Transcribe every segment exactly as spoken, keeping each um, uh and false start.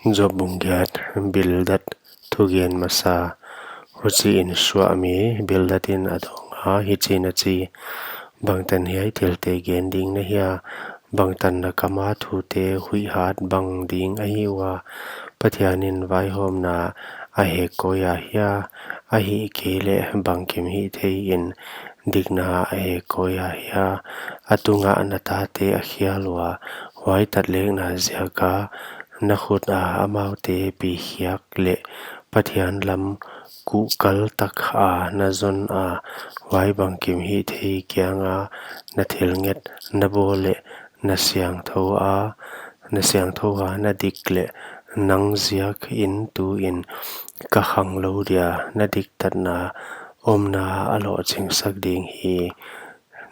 Job bung giat. Bildad thugen masa. Huchiin suahmi Bildatin a dawnga, hichiin a chi: Bangtan hiai thilte gen ding na hia? Bangtan na kama thute huih hat bang ding ahi ua? Pathianin vaihawmna a hekkawi a hia? Ahihkeileh bangkim hihtheiin dikna a hekkawi a hia? A tungah na tate a khial ua, huai tatlekna jiaka na khuta amaute pikhiak leh Pathian lam kuhkal taka na zona, huai bangkim hihthei kianga na thilnget na bawl leh na siangthou a, na siangthou a na dik leh, nang jiakin tuin ka khang lou dia, na diktatna omna a lohchingsak ding hi.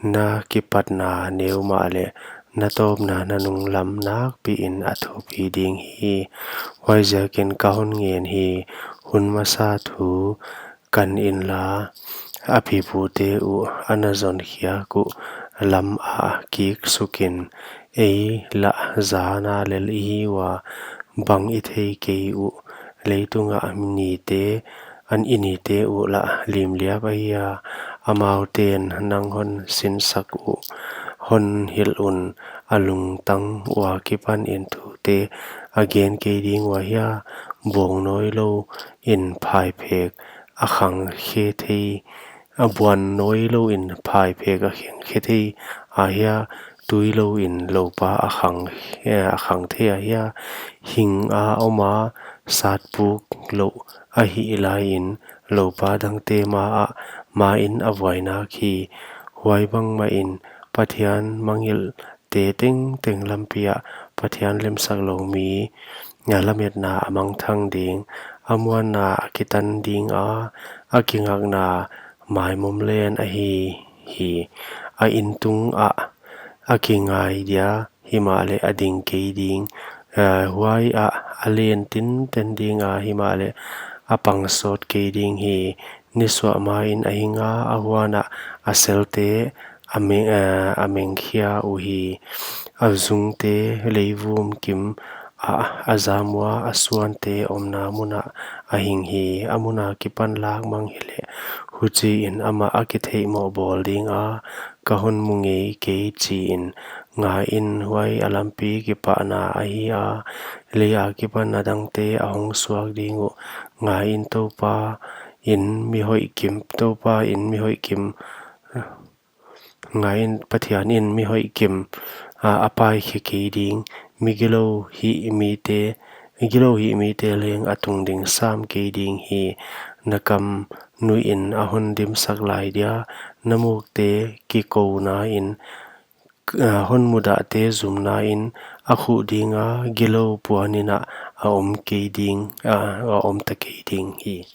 Na kipatna neu mahleh na tawpna na nunglam nakpiin a thupi ding hi. Huaijiakin ka hon ngen hi, hun masa thu kan inla, a pipute uh a na zonkhiak uh lamah kiksukin, ei lah zana lel i hi ua, bang i thei kei uh, leitungah nite, an i nite uh lah limliap ahi a, amauten nang hon sinsak uh hon hilh un, a lungtang ua kipanin thute a gen kei ding ua hia? Buang nawi louin phaiphek a khang khe thei, a buan nawi louin phaiphek a khang khe thei a hia? Tui louin loupa a khang, a khang thei a hia? Hinga oma satpuk louh ahih laiin loupa dangte maah, main a vuai nak hi. Huai bangmahin Pathian mangngilh te tengteng lampi ah Pathian limsak lou mi a lametna a mangthang ding, a muanna a kitan dinga, a kingakna maimom len ahi hi. A intung ah a kingai dia, himahleh a ding kei ding. Eh, huai ah a len tinten dinga, himahleh a pang sawt kei ding hi. Nisuah main a hinga, a huan ah a selte a meng, eh, a mengkhia uhi. A zungte leivum kim ah a zam ua, a suante omna munah a hing hi. A mun akipan lak mang hileh, huchiin amah a kitheihmoh bawl dinga, ka hon mu ngei kei chiin. Ngaiin, huai a lampi kipahna ahi a, lei akipan a dangte a hong suak ding uh. Ngaiin, Toupa in mi hoihkim, Toupa in mi hoihkim, ngaiin, Pathian in mi hoihkim a, a paikhe kei ding. Mi gilou hih mite, gilou hih mite leng a tungding sam kei ding hi. Na kam nuihin a hon dimsak lai dia, na mukte kikounain, a, hon mudahte zumnain a khuh dinga, gilou puanin ah a om kei ding, a, a om ta kei ding hi.